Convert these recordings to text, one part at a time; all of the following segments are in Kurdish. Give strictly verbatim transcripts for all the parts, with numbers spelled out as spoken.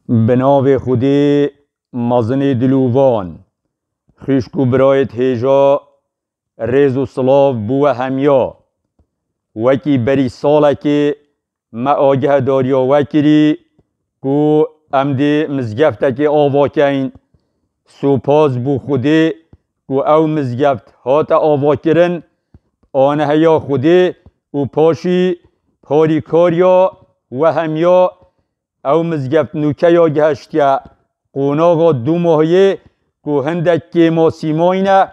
Bi navê Xwedê mezinê dilûvan, xwişk û birayêt hêja, rêz û silav bo we hemiya. Wekî berî salekê me agihedariya we kirî ku em dê mizgeftekê ava keyn. Sopas bo Xwedê ku ew mizgeft hate avakirin, aneheya Xwedê û paşî harîkariya we hemiya. Ew mizgeft nûke ya gihiştiye qonaxa du mahiyê ku hindek kêmasî mayne,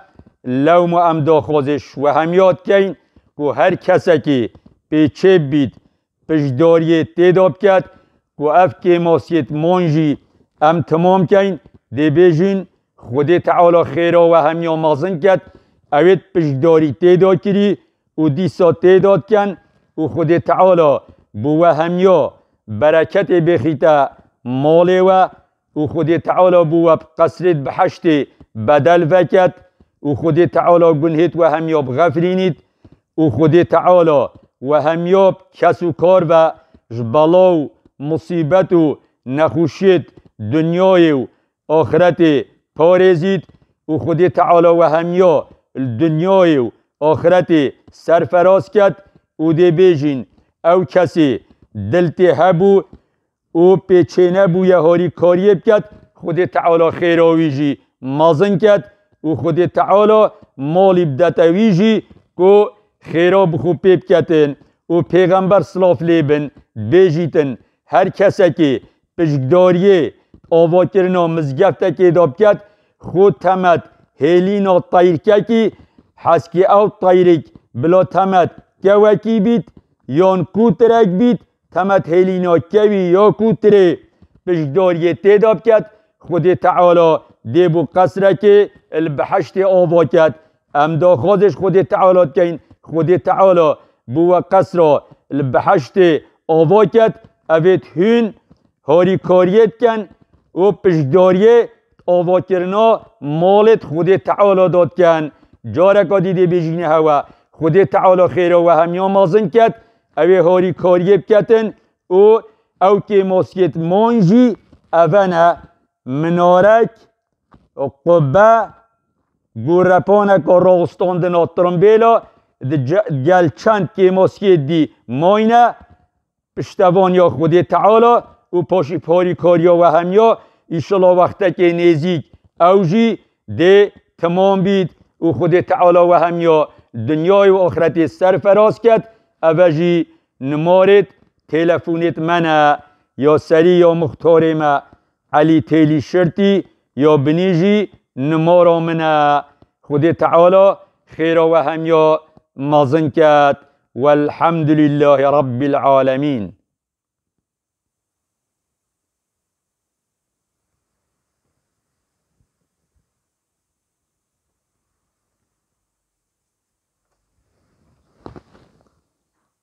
lewma em daxwazê ji we hemiya dikeyn ku her kesekî pê çêbît, piştdariyê tê de biket ku ev kêmasiyêt man jî em timam keyn, dê bêjin, Xwedê Teala xêra we hemiya mezin ket, ewêt piştdarî tê de kirî û dîsa tê de diken û Xwedê Teala bo we hemiya bereketê bêxîte malê we û Xwedê Teala bo we bi qesrêt biheştê bedel veket û Xwedê Teala gunhêt we hemiya bixefirînît û Xwedê Teala we hemiya bi kes û kar ve ji bela û musîbet û nexweşiyêt dinyayê û axretê parêzît û Xwedê Teala we hemiya li dinyayê û axretê serferaz ket û dê bêjin, ew kesê dil tê hebû û pê çênebûye harîkariyê biket, Xwedê Teala xêra wî jî mezin ket û Xwedê Teala malî bidete wî jî ku xêra bi xwe pê biketin û Pêxember silav lê bin bêjîtin, her kesekê piştdariyê avakirina mizgeftekê de biket, xwe temet hêlîna teyrkekî, heskî ew teyrik bila temet kewekî bît, yan kûtirek bît, temet hêlîna kewî ya kûtirê piştdariyê tê de biket, Xwedê Teala dê bo qesrekê li behiştê ava ket. Em daxwazê ji Xwedê Teala dikeyn, Xwedê Teala bo we qesra li behiştê ava ket, evêt hûn harîkariyê diken û piştdariyê avakirina malêt Xwedê Teala de diken. Careka dî dê bêjîne hewe, Xwedê Teala xêra we hemiya mezin ket, ew ê harîkariyê biketin û ew kêmasiyêt man jî eve ne, minarek, qubbe, gorepaneka rawestandina tirimbêla, di ce-, gel çend kêmasiyê dî mayne, piştevaniya Xwedê Teala û paşî harîkariya we hemiya, îşela wextekê nêzîk ew jî dê timam bît û Xwedê Teala we hemiya dinyayê û axretê serferaz ket. Eve jî nimarêt telefonêt me ne, ya serî ya muxtarê me Elî Têlî Şirtî, ya binî jî nimara min e. Xwedê Teala xêra we hemiya mezin ket. Welhamdulîllahî Rabbil Alemîn.